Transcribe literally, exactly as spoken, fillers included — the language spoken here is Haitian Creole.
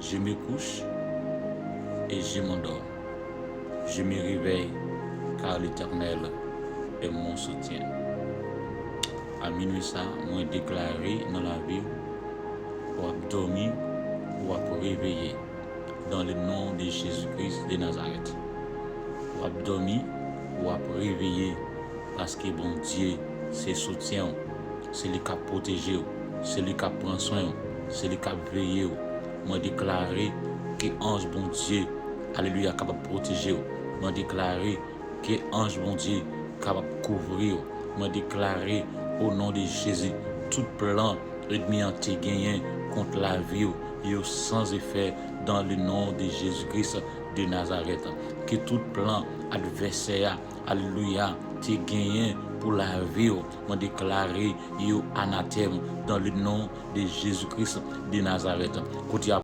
Je me couche et je m'endors. Je me réveille, car l'Éternel est mon soutien. A minwi sa, mwen deklare nan lavi w, w ap dòmi, w ap reveye, dans le nom de Jésus-Christ de Nazareth. W ap dòmi, w ap reveye, paske Bondye se soutyen w, se li k ap pwoteje w, se li k ap pran swen w, se li k ap veye w. Mwen deklare ke anj Bondye, alelouya, kapab pwoteje w. Mwen deklare ke anj Bondye kapab kouvri w. Mwen deklare, o non de Jezi, tout plan ènmi an te genyen kont lavi w, yo san efè dans le nom de Jésus-Christ de Nazareth. Ke tout plan advèsè a, alelouya, te genyen pou lavi w, mwen deklare yo anatèm dans le nom de Jésus-Christ de Nazareth. Kote y a